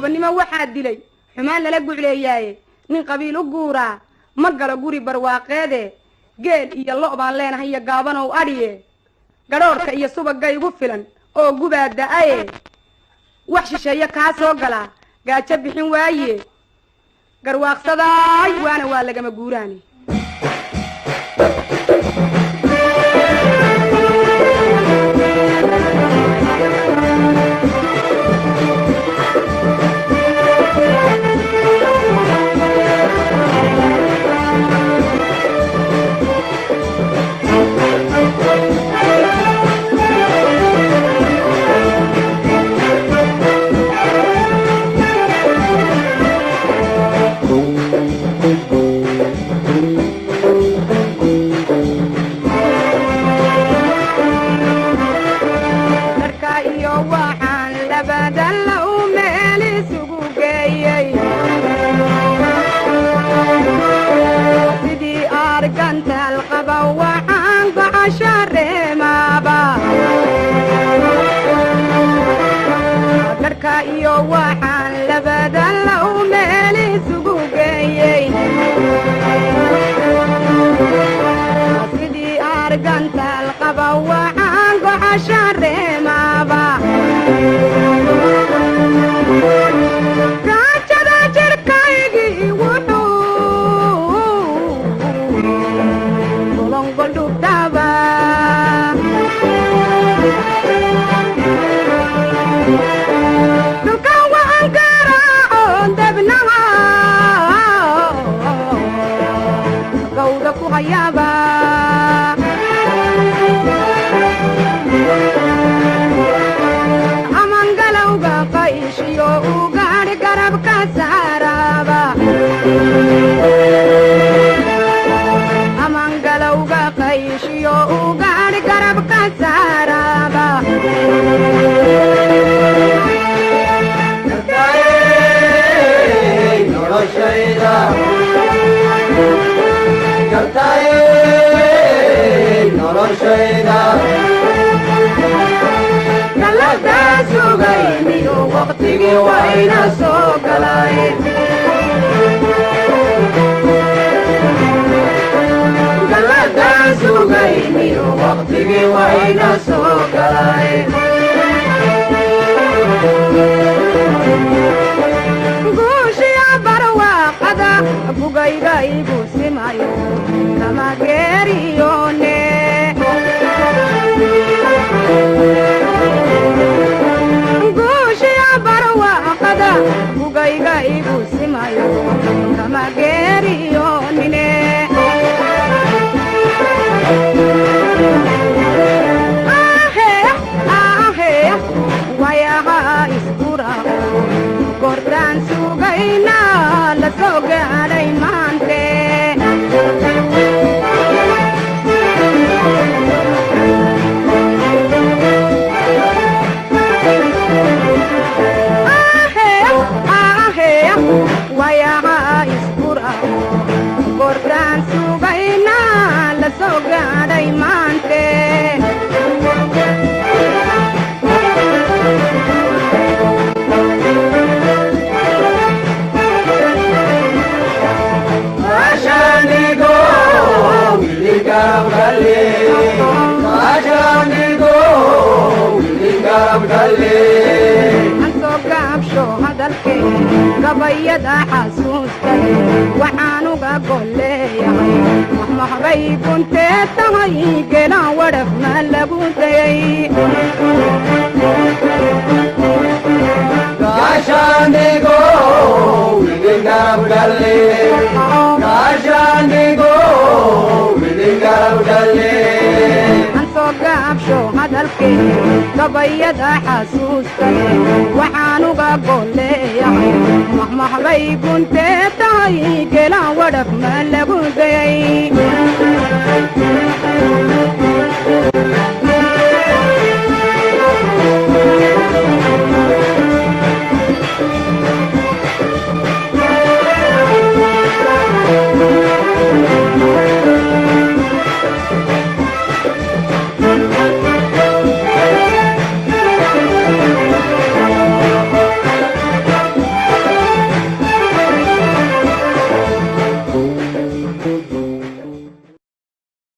Gobonnimo waxaa dilay xumaan lala gucleeyaaye. Nin qabiil u guuraa ma galo guri barwaaqeede. Geel iyo lo' baan leenahay iyo gaabanow adhiye. Gadhoorka iyo subagga igu filan oo gubaa da'aye. Wax shisheeye kaa soo galaa gaajo bixin waaye. Garwaaqsadaay waana waa lagama guuraane. Dharka iyo waxaan labadan la u meel isugu geeyey, sidii argantaal qaba waxaan gocasho reemaaba. Dharka iyo waxaan labadan la u meel isugu geeyey, sidii argantaal qaba waxaan gocasho reemaaba. Gaajada jirkaygii wuxuu golongoldhubtaba. Dhulkan waan garaacoon debnaha gawda ku hayaaba. Amangalowga qayshiyo ugaadh garabka saaraaba. Amangalowga qayshiyo ugaadh garabka saaraaba. Gartaye noloshayda, gartaye noloshayda. Galadaa sugayniyo waqtigii wayna soo galay. Galadaa sugayniyo waqtigii wayna soo galay. Guushiya barwaaqada bugayga igu simayo kama geeriyoone. Guushiya barwaaqada bugayga igu simayo kama geeriyoonine. Ahe wayaha iskurao goortaan sugayna la soo gaadhay maante. Ahe wayaha iskurao goortaan sugayna la soo gaadhay maante. Gaashaanigo wili garab galle, gaashaanigo wili garab galle. Aan soo gaabsho hadalkee, gabayada xasuustay waxaan uga golleeyahay mahmahbay guntee tahay gelaan wadhaf ma lagu dayay. Gaashaanigo wili garab galle, gaashaanigo wili garab galle. Aan soo gaabsho hadalkee, gabayada xasuustay waxaan uga golleeyahay mahmahbay guntee tahay gelaan wadhaf ma lagu dayay.